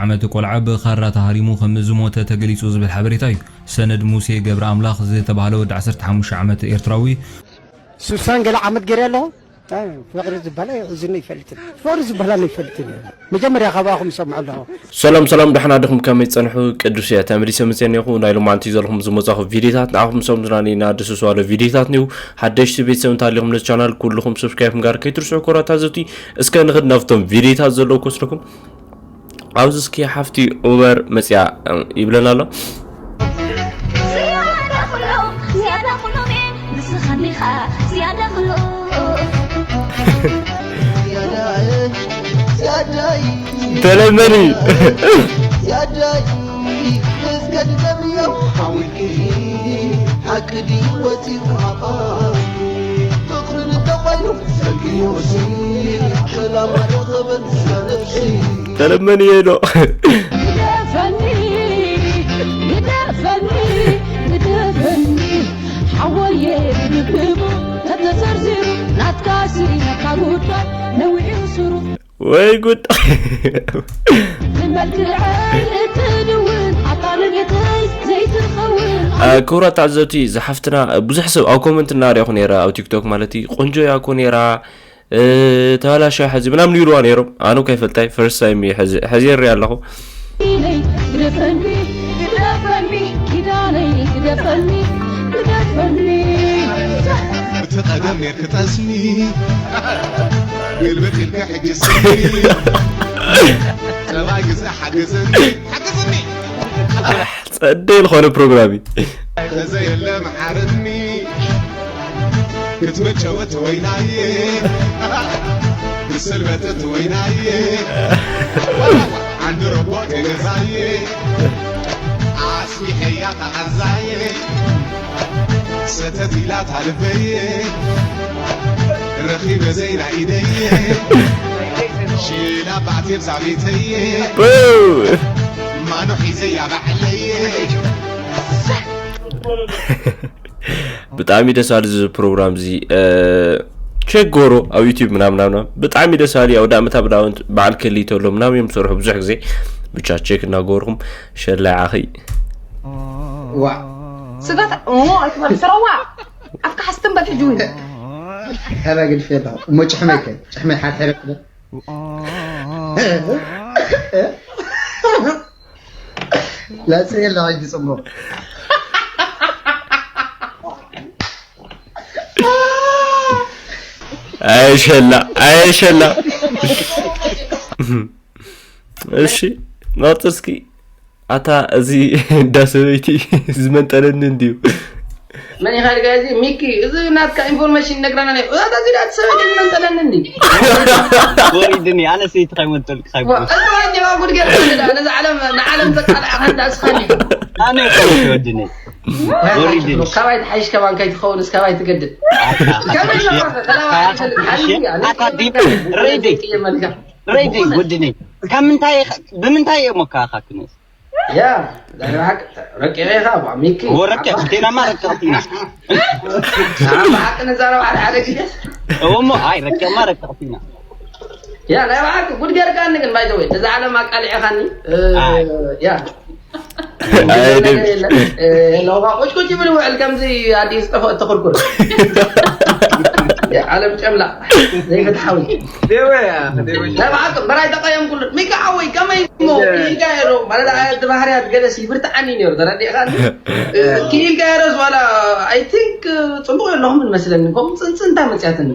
ዓመት ቆልዓ ብኻራ ተሃሪሙ ከም ዝሞተ ተገሊጹ ዝብል ሓበሬታ እዩ። ሰነድ ሙሴ ገብረ ኣምላኽ ዝተባህለ ወዲ ዓሰርተ ሓሙሽተ ዓመት ኤርትራዊ፣ ሱሳን ገለ ዓመት ገይረ ኣለኹ። ፍቅሪ ዝበሃል እዝኒ ይፈልጥን ፍቅሪ ዝበሃል ኣይፈልጥን። መጀመርያ ካባኹም ሰምዑ ኣለኹ። ሰላም ሰላም፣ ደሕና ዲኹም? ከመይ ጸንሑ? ቅዱስ እየ ተመሊሰ መጽኤ እኒኹ። ናይ ሎማዓንቲ ዘለኹም ዝመጻኹ ቪዲዮታት ንዓኹም ሰሙዝናኒ እናደሰስዋለ ቪዲዮታት ኒው። ሓደሽቲ ቤተሰብ እንተሃሊኹም ነዚ ቻናል ኩልኹም ሰብስክራይብ ምግባር ከይትርስዑ። ኮራታ ዘቲ እስከ ንኽድ ናብቶም ቪዲዮታት ዘለዉ ክወስደኩም። ኣብዚ እስኪ ሓፍቲ ኡበር መጽያ ይብለና ኣሎ። ተለመኒ ተለመኒ የሎ ግደፈኒ ግደፈኒ ግደፈኒ ሓወየ ብልብልቡ ተተዘርዚሩ ናትካ ስኢነካ ጉዳይ ነዊዑ ስሩ ወይ ጉድ። ብመልክዐይ እትድውን ኣታ ንቤተይ ዘይትኸውን ክቡራት ተዓዘብቲ ዝሓፍትና ብዙሕ ሰብ ኣብ ኮመንት እናሪኣኹ ነይረ ኣብ ቲክቶክ ማለት እዩ። ቆንጆ እያ እኮ ነይራ ተባላሻ ሕዚ ምናምን ይብልዋ ነይሮም። ኣነ እኮ ኣይፈልጣይ ፈርስት ታይም እዩ ሕዚ ሕዚ ይርኢ ኣለኹ። ግደፈኒ ግደፈኒ ኪዳነይ ግደፈኒ ግደፈኒ እቲ ቀደም ኔርክ ጠስሚ ግልብጥ ኢልካ ሕጂ ስሚ ጸባይ ግዜ ሓገዘኒ ሓገዘኒ ጸደይ ዝኾነ ፕሮግራም እዩ። ተዘየለ መሓረኒ ክትመጨወት ወይናየ ክሰልበጠት ወይናየ ዓንዲ ረቦ ገገዛየ ኣስቢሐያ ተዓዛየ ሰተት ኢላ ታልበየ ረኺበ ዘይና ኢደየ ሽላ ባዕቴብ ዛቤተየ ማኖ ሒዘያ ባዕለየ ብጣዕሚ ደስ ባል እዚ ፕሮግራም እዚ ቸጎሮ ኣብ ዩቲብ ምናምናምና ብጣዕሚ ደስ ባል ኣውዳእመት ኣብ ዳውንት በዓል ክሊ ተሎ ምናምን እዮም ዝሰርሑ ብዙሕ ግዜ ብቻ ቸክ እናገበርኩም ሸላይ ዓኺ ዋ ስጋት እሞ ኣይትበል ስረዋ ኣፍካ ሓስትም በል ሕጂ እውን ተረግድፊ ኣለኹ እሞ ጭሕመይ ከ ጭሕመይ ሓድሕረ ክብል ላፀ የለ ሕጂ ፅምሮ ኣይሸላ ኣይሸላ እሺ ናውጥ እስኪ ኣታ እዚ እንዳ ሰበይቲ ዝመንጠለኒ እንድዩ መን ኢኻ ድጋ እዚ ሚኪ እዚ ናትካ ኢንፎርሜሽን ይነግረና ነይ እዛ እዚ ዳት ሰበይቲ ዝመንጠለኒ እንዲ ወሪድኒ ኣነ ሰይቲ ካይመንጠልክ እዚዋ ጉድ ገርካ ነዚ ዓለም ንዓለም ተቃልዓ ከንዳ ስኻኒ ኣነ ይኸውሽ ወድኒ ወሪድኒ ካባይ ትሓይሽ ከማን ከይትኸውን እስካባይ ትገድል ሬዲ ሬዲ ወድኒ ካብ ምንታይ ብምንታይ እየ ሞካኻክነስ ያ ናይ ብሓቂ ረቂቐ ኢኻ ሚኪ ረቂቕ ዜናማ ረቂቕት ኢና ብሓቂ ንዛረብ ሓደ ሓደ ግዜ እሞ ኣይ ረቂቕማ ረቂቕት ኢና ያ ናይ ብሓቂ ጉድ ገርካኒ ግን ባይዘወይ ነዚ ዓለም ኣቃሊዕኻኒ ያ ለውካ ቁጭቁጭ ይብል ውዕል ከምዚ ኣዲኡ ዝጠፍኦ እተኽርኩር ዓለም ጨምላቕ ዘይፍትሓዊ ናይ ብሓቂ በራይ ተቐየምኩሉ ሚካ ሓወይ ከመይ እሞ ክኢልካ የሮ ማለት እቲ ባህርያት ገለሲ ብርትዓኒ ነሩ ተረዲእካ ክኢልካ የሮስ ዋላ ኣይ ቲንክ ፅቡቅ የለኹም ንመስለኒ ከም ፅንፅንታ መፅያትኒ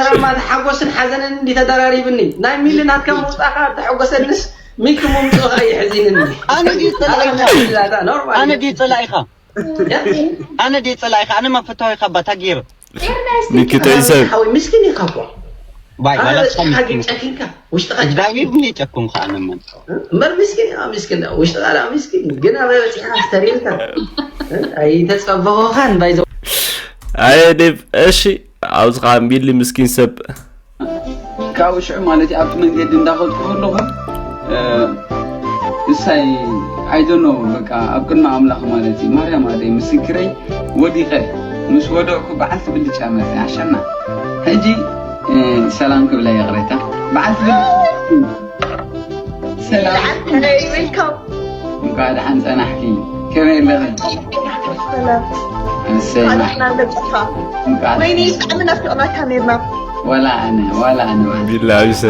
ራማ ሓጎስን ሓዘንን እንዲ ተደራሪብኒ ናይ ሚሊ ናትካ ምውፃእካ ተሐጎሰንስ ሚኪ ምምፅእካ የሕዚንኒ ኣነ ድዩ ፀላኢካ ኣነ ድዩ ፀላኢካ ኣነ ድየ ጸላኢኻ ኣነ መፈታዊኻ ባታ ገይሩ ሚኪ ተይሰብ ሓወይ ምስኪን ኢኻ እኮ ባይ ኣነ ዋላ በፂሕካ ግን ጨኪንካ ውሽጥኻ እግዚኣብሔር ምን የጨኩም ከኣ ነመን እምበር ምስኪን ኢኻ ምስኪን ውሽጥኻ ደኣ ምስኪን ግን ኣበ በፂሕካ ስተሪልካ ኣይተፀበኹኻን ባይዘ ኣየ ዴቭ እሺ ኣብዚ ከዓ ሚሊ ምስኪን ሰብ ካብኡ ሽዑ ማለት እዩ ኣብቲ መንገዲ እንዳኸድኩ ከለኹ ንሳይ ኣይደኖ በቃ ኣብ ቅድሚ ኣምላኽ ማለት እዩ ማርያም ኣደይ ምስክረይ ወዲቐ ምስ ወደቕኩ በዓልቲ ብልጫ መፅእ ኣሸና ሕጂ ሰላም ክብላ ይቕሬታ በዓል ትብል። ሰላም። Hey, welcome. እንኳዕ ደሓን ጸናሕኪ። ከመይ ኣለኺ? ሰላም። እሰይ፣ እንኳዕ ደሓን መጻኻ። እንኳዕ ወይኔ፣ ደሓን። ብጣዕሚ ናፊቕናካ ኔርና። ዋላ ኣነ፣ ዋላ ኣነ፣ ዋላ። ቢላ ቢሰ።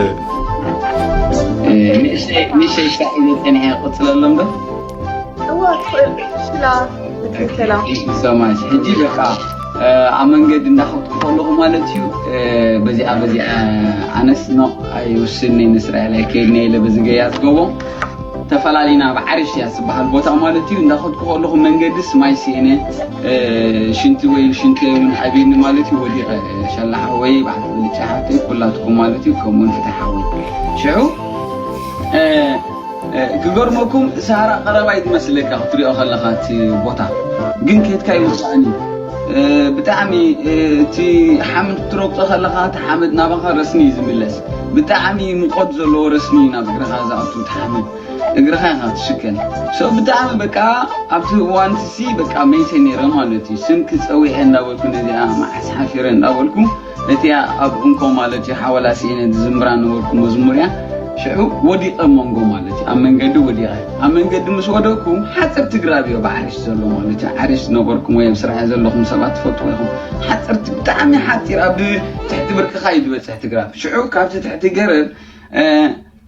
እ፣ ንእሽተይ፣ ንእሽተይ ሻዕ ኢለ ጸኒሐ ክቕጽለሎም ዶ? እዋ፣ ትኽእል። ሽላ፣ ትኽክላ። Thank you so much። ሕጂ በቃ፣ እ፣ ኣብ መንገዲ እንዳኸድኩ ከለኹ ማለት እዩ፣ እ፣ በዚኣ፣ በዚኣ ኣነስ ኖ ኣይውስን እየ፣ ንእስራኤል ኣይከይድን እየ ኢለ በዚ ገያ ዝገቦ ተፈላሊና ኣብ ዓሪሽ እያ ዝበሃል ቦታ ማለት እዩ። እንዳኸድኩ ከለኹ መንገድስ ማይ ስኢነ፣ እ፣ ሽንቲ ወይ ሽንተይ እውን ኣብዩኒ ማለት እዩ። ወዲቐ፣ እ፣ ሸላሓ ወይ በዓል ብልጫ ሓፍተይ ኩላትኩም ማለት እዩ። ከምኡውን ፍትሓ ወይ ሽዑ፣ እ፣ እ፣ ክገርመኩም ሰሃራ ቀረባ እዩ ዝመስለካ ክትሪኦ ከለኻ እቲ ቦታ፣ ግን ከድካ ይወዳእን እዩ። እ፣ ብጣዕሚ፣ እ፣ እቲ ሓመድ ክትረግጾ ከለኻ እቲ ሓመድ ናባኻ ረስኒ እዩ ዝምለስ። ብጣዕሚ ሙቐት ዘለዎ ረስኒ እዩ ናብ እግርኻ ዝኣቱ እቲ ሓመድ። እግርኻ ኢኻ ትሽከል። So ብጣዕሚ በቃ ኣብቲ እዋን ሲ በቃ መይተ ነይረ ማለት እዩ። ስምኪ ጸዊዐ እንዳበልኩ ነዚኣ መዓስ ሓፊረ እንዳበልኩ እቲኣ ኣብ እንኮ ማለት እዩ ሓወላ ስኢነ ዝዝምራ ነበርኩ መዝሙር እያ። ሽዑ ወዲቐ መንጎ ማለት እዩ። ኣብ መንገዲ ወዲቐ። ኣብ መንገዲ ምስ ወደቅኩ ሓጽርቲ ግራብ እዮ ብዓሪሽ ዘሎ ማለት እዩ። ዓሪሽ ዝነበርኩም ወይ ኣብ ስራሕ ዘለኹም ሰባት ትፈልጡ ኢኹም። ሓጽርቲ ብጣዕሚ ሓጺር ኣብ ትሕቲ ብርቅኻ እዩ ዝበጽሕ እቲ ግራብ። ሽዑ ካብቲ ትሕቲ ገረብ፣ እ፣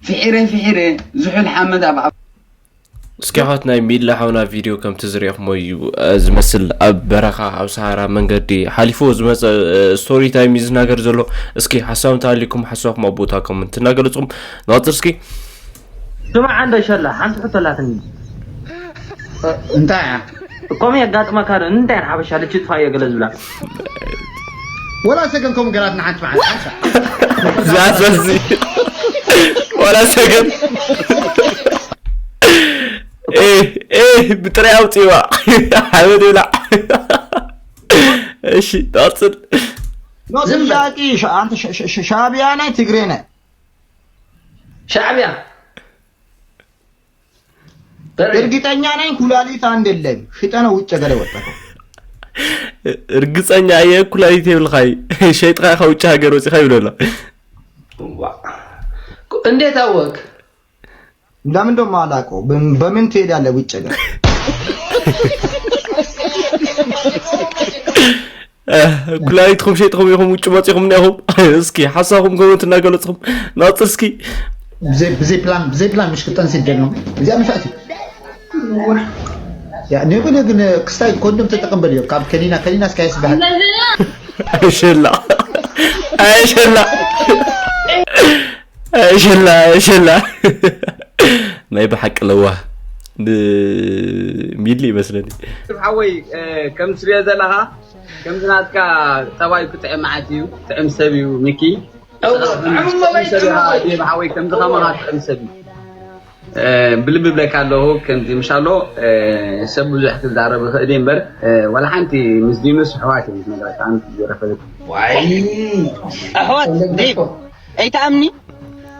ፍሒረ ፍሒረ ዝሑል ሓመድ ኣብ ኣፍ- እስኪ ኣሕዋት ናይ ሚላ ሓውና ቪድዮ ከምቲ ዝሪእኹሞ እዩ፣ እ፣ ዝመስል ኣብ በረኻ ኣብ ሰሃራ መንገዲ ሓሊፉ ዝመፀ፣ እ፣ ስቶሪ ታይም እዩ ዝናገር ዘሎ። እስኪ ሓሳብ እንተሃልዩኩም ሓሳብኩም ኣብ ቦታ ኮመንት እናገለፅኩም ንቐፅል እስኪ። ስማዕ እንዶ ሸላ ሓንቲ ሕቶ ኣላትኒ። እ፣ እንታይ እያ? ከምኡ የጋጥመካ ዶ? እንታይ ሓበሻ ልችጥፋዮ ገለ ዝብላ? ወላ ሰገን ከምኡ ገላት ንሓንቲ መዓልቲ ሓንሳ። ዛሰዚ ዋላ ሰገን። ኤ፣ ኤ፣ ብጥራይ ኣውፅእዋ። ሓመድ ይብላዕ። እሺ፣ ትቐፅል። ዝም በል። ጥያቄ ሻ-፣ ኣንተ ሻ-፣ ሻ-፣ ሻ-፣ ሻዕቢያ ናይ ትግሬ ናይ? ሻዕቢያ። በሬ። እርግጠኛ ነኝ ኩላሊት አንድ የለም። ሽጠ ነው ውጭ ሀገር የወጣኸው። እርግፀኛ እየ ኩላሊት የብልኻይ። ሸይጥኻ ኢኻ ውጭ ሃገር ወፂኻ ይብለሎ። ዋ። እንዴት አወቅ? ለምን ደሞ አላውቀው። በም-፣ በምን ትሄዳለህ ውጭ ሀገር? እ፣ ኩላሊትኩም ሸይጥኩም ኢኹም ውጭ መፂኹም እኒኹም። እስኪ ሓሳብኩም ኮመንት እናገለፅኩም ናፅር እስኪ። ብዘይ፣ ብዘይ ፕላን፣ ብዘይ ፕላን ምሽ ክጠንስ ይደል ነው። እዚኣ ምሻእቲ። ያ፣ ንጉ፣ ንጉ፣ ክስታይ ኮንዶም ተጠቀም በልዮ። ካብ ከኒና፣ ከኒና እስካ የስበሃል። ኣይሸላ። ኣይሸላ። ኣይሸላ፣ ኣይሸላ። ናይ ብሓቂ ለዋህ። ን-፣ ሚሊ ይመስለኒ። ሓወይ፣ እ፣ ከም ትሪኦ ዘለኻ፣ ከምዚ ናትካ ጠባይ ክጥዕም መዓት እዩ። ጥዕም ሰብ እዩ፣ ሚኪ። እወ፣ ጥዑም መባይ ሰብ እዩ፣ ጥዑም። ዴቭ ሓወይ፣ ከምዚ ከማኻ ጥዑም ሰብ እዩ። እ፣ ብልቢ ብለካ ኣለኹ፣ ከምዚ ምሻሎ፣ እ፣ ሰብ ብዙሕ ክዛረብ ይኽእል እዩ እምበር፣ እ፣ ዋላ ሓንቲ ምስ ዲኑስ ኣሕዋት እዮም ዝነግረካ፣ ኣንቲ ዝረፈት። ዋይ። ኣሕዋት፣ ዴቭ፣ ኣይትኣምኒ?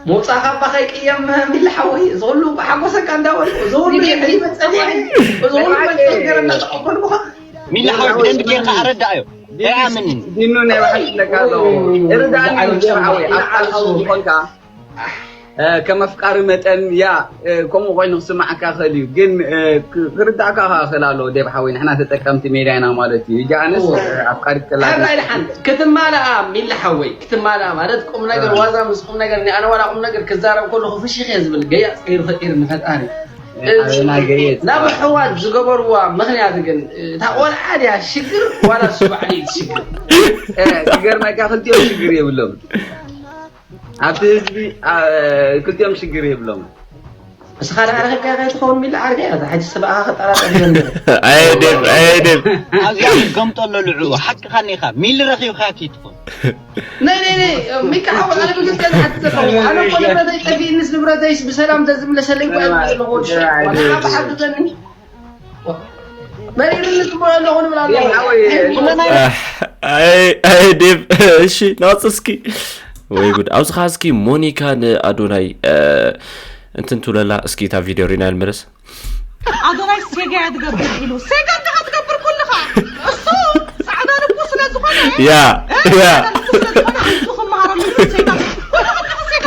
ምውጻእካ እባ ከይቅየም፣ ሚሊ ሓወይ፣ እዚ ኩሉ ሓጎሰካ እንዳበልኩ፣ እዚ ኩሉ ዲኑ፣ ይመጸኒ፣ እዚ ኩሉ ዲኑ፣ መንፈስ ገይረ እንዳተቐበልኩኻ። ሚሊ ሓወይ፣ ብደንቢ ጌርካ ኣረዳኣዮ። ዲኑ፣ ኣይኣምንን። ዲኑ ናይ ብሓቂ ኣለካ ኣሎ። እርዳእኒ፣ ዲኑ ሓወይ፣ ኣብ ቃልካ ዝኾንካ፣ እ፣ ከም ኣፍቃሪ መጠን፣ ያ፣ እ፣ ከምኡ ኮይኑ ክስማዓካ ይኽእል እዩ። ግን፣ እ፣ ክ-፣ ክርዳእካ ከኣ ክእል ኣለዎ፣ ዴብ ሓወይ፣ ንሕና ተጠቀምቲ ሜድያ ኢና ማለት እዩ። ሕጂ ኣነስ፣ እወ። እ፣ ኣፍቃሪት ከላ ሓራይ ደሓን ክትማልኣ፣ ሚሊ ሓወይ፣ ክትማልኣ ማለት ቁም ነገር፣ እ። ዋዛ ምስ ቁም ነገር፣ ኣነ ዋላ ቁም ነገር ክዛረብ ከለኹ ፍሽኽ እየ ዝብል፣ ገያጽ ገይሩ ፈጢሩ ንፈጣሪ። እ፣ ኣበና ገየጽ። ናብ ኣሕዋት ዝገበርዋ ምኽንያት ግን፣ እታ ቆልዓ ድያ ሽግር ዋላ እሱ ባዕሉ እዩ ሽግር? እ፣ ክገርመካ ክልቲኦም ሽግር የብሎም። ኣብቲ ህዝቢ፣ እ፣ ክልቲኦም ሽግር የብሎም። እስኻ ደኣ ረኺብካ ከይትኸውን ሚሊ ዓርከይ፣ እታ ሕጂ ስብኣኻ ክጠራጠር ይጀምር። ኣየ ዴቭ፣ ኣየ ዴቭ። ኣብዚኣ ክትገምጦ ኣሎ ልዑ፣ ሓቅኻ እኒኻ። ሚሊ ረኺብካ ከይትኸውን። ነይ፣ ነይ፣ ነይ፣ ሚካ ሓወይ፣ ኣነ ብግልፂ እየ ዝሓትት ዘለኹ። ኣነ እኮ ንብረተይ ጠፊእኒስ ንብረተይስ ብሰላም ተዝምለሰለይ እኮ እየ ዝብል ዘለኹ። ወዲ ሰብ። ዋላ ሓንቲ ሓትተኒ። መሪርኒ ዝብሎ ኣለኹ ንብል ኣለኹ። ሓወይ፣ ኣህ፣ ኣይ፣ ኣይ፣ ዴቭ፣ እሺ፣ ናውፅ እስኪ። ወይ ጉድ። ኣብዚ ኸዓ እስኪ ሞኒካ ንኣዶናይ፣ እ፣ እንትን ትብለላ፣ እስኪ እታ ቪድዮ ሪና ንመለስ። ኣዶናይ ሴጋ እያ ትገብር ኢሉ። ሴጋ እንዲኻ ትገብር ኩልኻ። እሱ ጻዕዳ ልቡ ስለ ዝኾነ፣ ያ፣ እ፣ ያ። ጻዕዳ ልቡ ስለ ዝኾነ፣ ኣጆኹም መሃረሉ ሴጋ። ኩልኹም ዲኹም ሴጋ